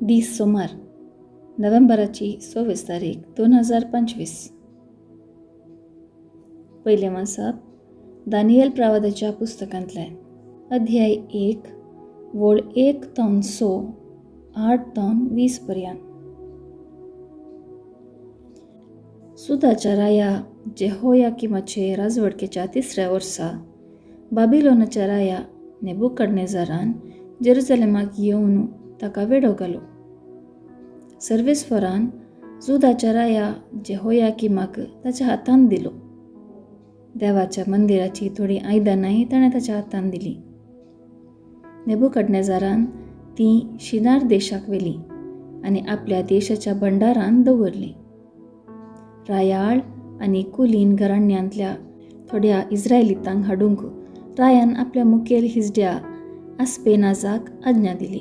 दीस सोमार, नोव्हेंबराची 26 तारीख 2025. पयलें वाचप दानियल प्रावादाच्या पुस्तकांतलें, अध्याय 1 वळ 1 तावन 6 8 तावन 20 पर्यंत. सुदाच्या राया जेहोयाकिमाचे राजवटकेच्या तिसऱ्या वर्सा बाबिलोनाच्या राया नेबुकडनेजारान जेरुजलेमाक येवन ताका वेडो घालो. सर्वेस्वरान जुदाच्या राया जेहोयाकिमाक ताच्या हातांत दिलो. देवाच्या मंदिराची थोडीं आयदनांय ताणें ताच्या हातांत दिलीं. नेबुकडनेजारान तीं शिनार देशाक व्हेलीं आनी आपल्या देशाच्या भंडारांत दवरलीं. रायाळ आनी कुलीन घराण्यांतल्या थोड्या इस्रायलितांक हाडूंक रायान आपल्या मुखेल हिजड्या आस्पेनाजाक आज्ञा दिली.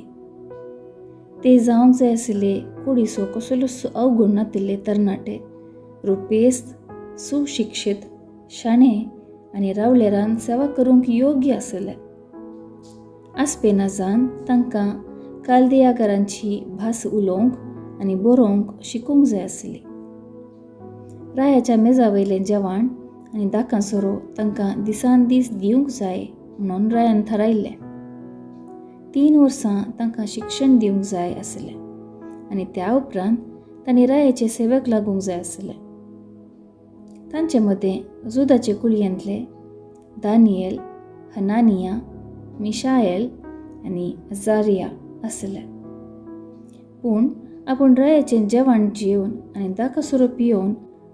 ते जावंक जाय आशिल्ले कुडीचो कसलोच अवगुण नातिल्ले तरणाटे, रुपेस्त, सुशिक्षीत, शाणे आनी रावळेरान सेवा करूंक योग्य आशिल्ले. आस्पेनाजान तांकां कालदियागारांची भास उलोवंक आनी बरोवंक शिकूंक जाय आशिल्ली. रायाच्या मेजा वयलें जेवण आनी दाकां सोरो तांकां दिसान दीस दिवंक जाय म्हणून रायान थारायल्लें. 3 वर्सां तांकां शिक्षण दिवंक जाय आशिल्लें आनी त्या उपरांत तांणी रायाचे सेवेक लागूंक जाय आशिल्लें. तांचे मदें जुदाचे कुळयेंतले दानियल, हनानिया, मिशाएल आनी अजारिया आशिल्ले. पूण आपूण रायाचें जेवण जेवन आनी दाकासोरो पियोवन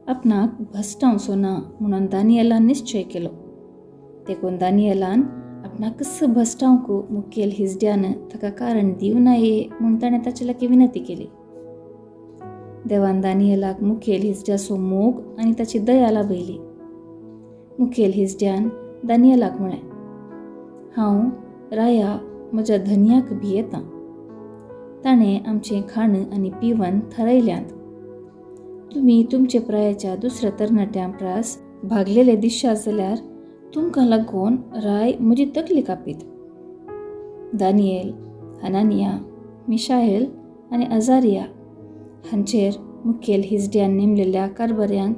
आपणाक भस्टावचो ना म्हणून दानियलान निश्चय केलो. देखून दानियलान आपणाकच भस्टावंक मुखेल हिजड्यान ताका कारण दिवं नये म्हूण ताणें ताचे लागीं विनंती केली. देवान दानियलाक मुखेल हिजड्याचो मोग आनी ताची दया लाभयली. मुखेल हिजड्यान दानियलाक म्हळें, हांव राया म्हज्या धनयाक भियेतां. ताणें आमचें खाण आनी पिवन थारायल्यांत. तुमी तुमचे प्रायाच्या दुसऱ्या तरणाट्यां प्रास भागलेले दिश्यात जाल्यार तुमकां लागून राय म्हजी तकली कापीत. दानियल, हनानिया, मिशाएल आनी अजारिया हांचेर मुखेल हिजड्यान नेमलेल्या कारभाऱ्यांक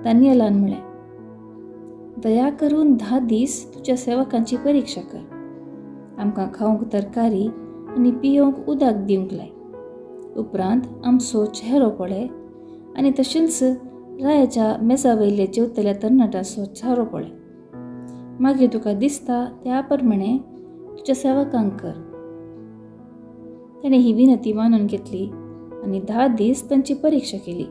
दानियलान म्हळें, दया करून 10 दीस तुज्या सेवकांची परिक्षा कर. आमकां खावंक तरकारी आनी पियोवंक उदक दिवंक लाय. उपरांत आमचो चेहरो पळय आनी तशेंच रायाच्या मेजा वयले जेवतल्या तरणाट्यांचो चेहरो पळय. मागीर तुका दिसता त्या प्रमाणे तुज्या सेवकांक कर. ताणें ही विनंती मानून घेतली आनी 10 दीस तांची परिक्षा केली.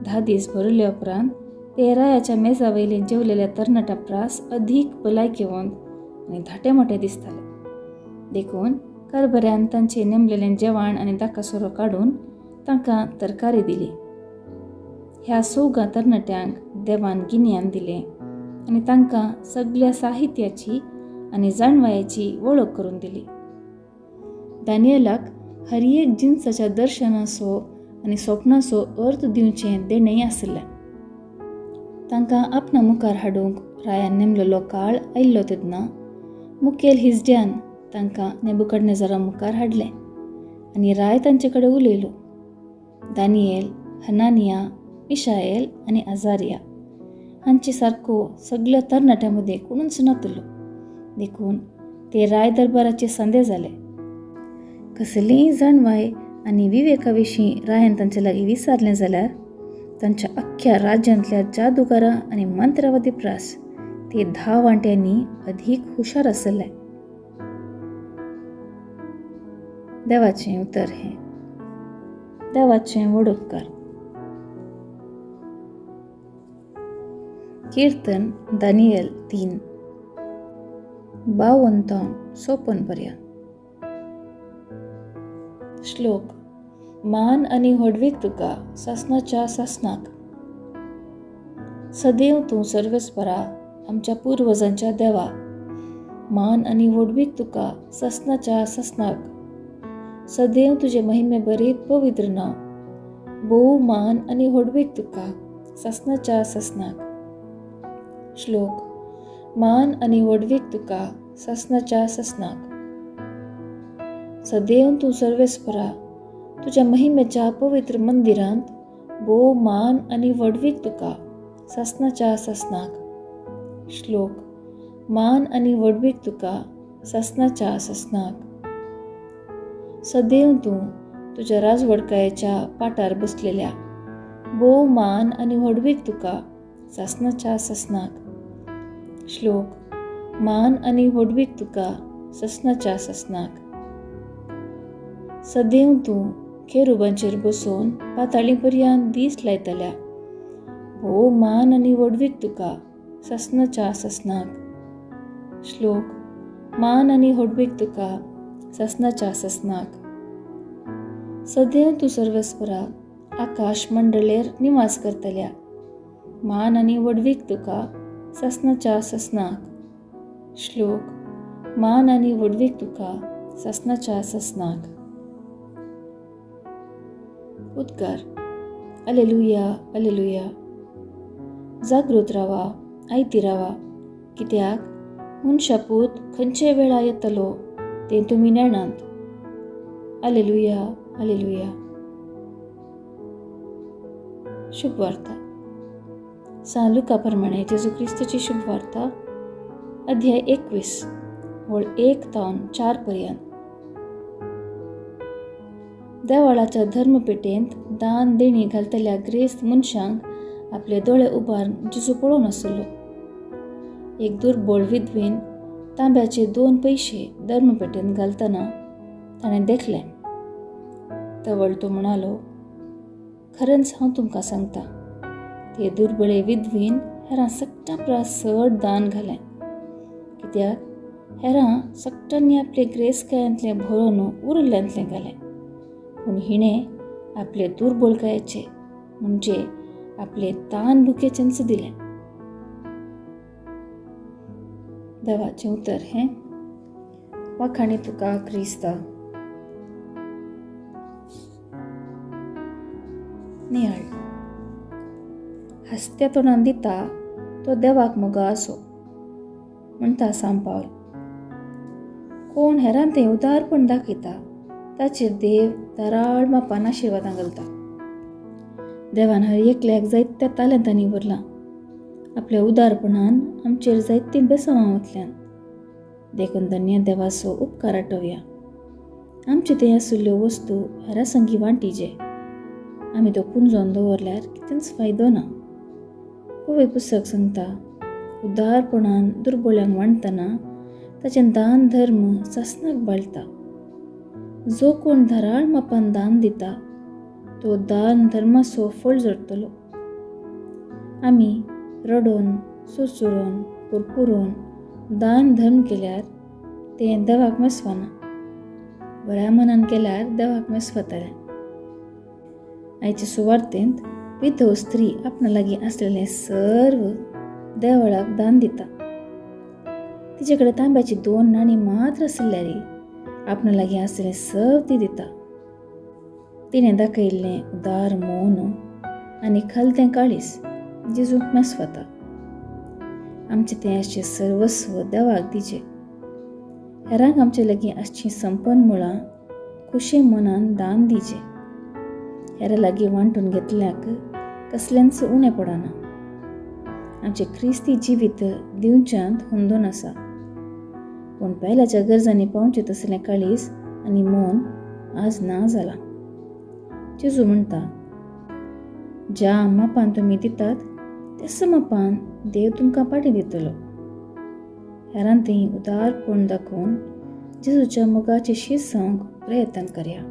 10 दीस भरले उपरांत ते रायाच्या मेजा वयले जेवलेल्या तरणाट्या प्रास अधीक भलायकेवंत आनी धाटे मोटे दिसताले. देखून कारभाऱ्यान तांचें नेमलेलें जेवण आनी दाकासोरो काडून तांकां तरकारी दिली. ह्या 4 तरणाट्यांक देवान गिन्यान दिलें आनी तांकां सगळ्या साहित्याची आनी जाणवायेची वळख करून दिली. दानियलाक हर एक जिनसाच्या दर्शनाचो आनी स्वप्नाचो अर्थ दिवचें देणेंय आशिल्लें. तांकां आपणा मुखार हाडूंक रायान नेमलेलो काळ आयिल्लो तेन्ना मुखेल हिजड्यान तांकां नेबुकडनेजारा मुखार हाडलें आनी राय तांचे कडेन उलयलो. दानियल, हनानिया, मिशाएल आनी अजारिया हांचे सारको सगळ्या तरणाट्यां मदें कोणूच नातलो. देखून ते राय दरबाराचे संदे जाले. कसलीय जाणवाय आनी विवेका विशीं रायान तांचे लागीं विचारलें जाल्यार तांच्या अख्ख्या राज्यांतल्या जादुगारां आनी मंत्रवादी प्रास ते 10 वांट्यांनी अधीक हुशार आशिल्ले. देवाचें उतर हें. देवाचें व्हड उपकार. कीर्तन दानियल 3 52 54 पर्यंत. श्लोक. मान आनी व्हडवीक तुका सासणाच्या सासणाक. सदैव तूं सर्वेस्परा आमच्या पुर्वजांच्या देवा, मान आनी व्हडवीक तुका सासणाच्या सासणाक. सदैव तुजे महिमे बरीत पवित्र नांव, भोव मान आनी व्हडवीक तुका सासणाच्या सासणाक. श्लोक. मान आनी व्हडवीक तुका सासणाच्या सासणाक. सदैव तूं सर्वेस्परा तुज्या महिमेच्या पवित्र मंदिरांत भोव मान आनी व्हडवीक तुका सासणाच्या सासणाक. श्लोक. मान आनी व्हडवीक तुका सासणाच्या सासणाक. सदैव तूं तुज्या राजवडकायेच्या पाटार बसलेल्या भोव मान आनी व्हडवीक तुका सासणाच्या सासणाक. श्लोक. मान आनी व्हडवीक तुका सासणाच्या सासणाक. सदैव तूं खेरुबांचेर बसून पाताळी पर्यंत दीस लायतल्या भोव मान आनी व्हडवीक तुका सासणाच्या सासणाक. श्लोक. मान आनी व्हडवीक तुका सासणाच्या सासणाक. सदैव तूं सर्वेस्परा आकाश मंडळेर निवास करतल्या मान आनी व्हडवीक तुका सासणाच्या सासणाक. श्लोक. मान आनी व्हडवीक तुका सासणाच्या सासणाक. उद्गार. Alleluia alleluia. जागृत रावा, आयती रावा, कित्याक मनशापूत खंयचे वेळा येतलो तें तुमी नेणात. Alleluia alleluia. शुभवार्ता. सान लुका प्रमाणे जेजू क्रिस्ताची शुभवार्ता, अध्याय 21, वळ 1 तावन 4 पर्यंत. देवाळाच्या धर्मपेटेंत दान देणी घालतल्या ग्रेस्त मनशांक आपले दोळे उबारून जेजू पळोवन आसलो. एक दुर्बळ विधवेन तांब्याचे 2 पयशे धर्मपेटेंत घालतना ताणें देखलें. तवळ तो म्हणालो, खरेंच हांव तुमकां सांगता, ते दुर्बळे विधवेन हेरां सगळ्यां परस चड दान घालें, कित्याक हेरां सगळ्यांनी आपले ग्रेसकायांतलें भरून उरिल्ल्यांतलें घालें, पूण हिणें आपले दुर्बळकायेचे म्हणजे आपले तान भुकेचेंच दिलें. देवाचें उतर हें. वाखाणी तुका क्रिस्ता. नियाळ. हांसत्या तोंडान दिता तो देवाक मोगा आसो म्हणटा सांत पावल. कोण हेरान तें उदारपण दाखयता ताचेर देव धाराळ मापान आशिर्वादां घालता. देवान हर एकल्याक जायत्या तालेंतांनी भरलां. आपल्या उदारपणान आमचेर जायतीं बेसांवां वतल्यान, देखून धन्य देवाचो उपकार आटोवया. आमचे थंय आशिल्ल्यो वस्तू हेरां संगी वांटीचे. आमी तो पुंजोवन दवरल्यार कितेंच फायदो ना. पळय पुस्तक सांगता, उदारपणान दुर्बळ्यांक वांटतना ताचें दान धर्म सासणाक बाळटा. जो कोण धाराळ मापान दान दिता तो दान धर्माचो फळ जोडटलो. आमी रडोन सुरसुरोन पुरपुरोन दान धर्म केल्यार तें देवाक मेसवाना, बऱ्या मनान केल्यार देवाक मेसवतलें. आयचे सुवार्तेंत विधव स्त्री आपणा लागीं आसलेलें सर्व देवळाक दान दिता. तिचे कडेन तांब्याची 2 नाणी मात्र आसल्यार आपणा लागीं आसलें सर्व ती दिता. तिणें दाखयल्लें उदार मौन आनी खालतें काळीस जेजूक मेसवता. आमचें तें आसचें सर्वस्व देवाक दिचें. हेरांक आमचे लागीं आसचीं संपन्न मुळां खुशे मनान दान दिचें. हेरां लागीं वांटून घेतल्याक कसलेंच उणें पडना. आमचें क्रिस्ती जिवीत दिवच्यांत हुंदून आसा, पूण पयल्याच्या गरजांनी पावचें तसलें काळीस आनी मन आज ना जालां. जेजू म्हणटा, ज्या मापान तुमी दितात त्याच मापान देव तुमकां पाटी दितलो. हेरां थंय उदारपण दाखोवन जेजूच्या मोगाचें शीत सांगूंक प्रयत्न करया.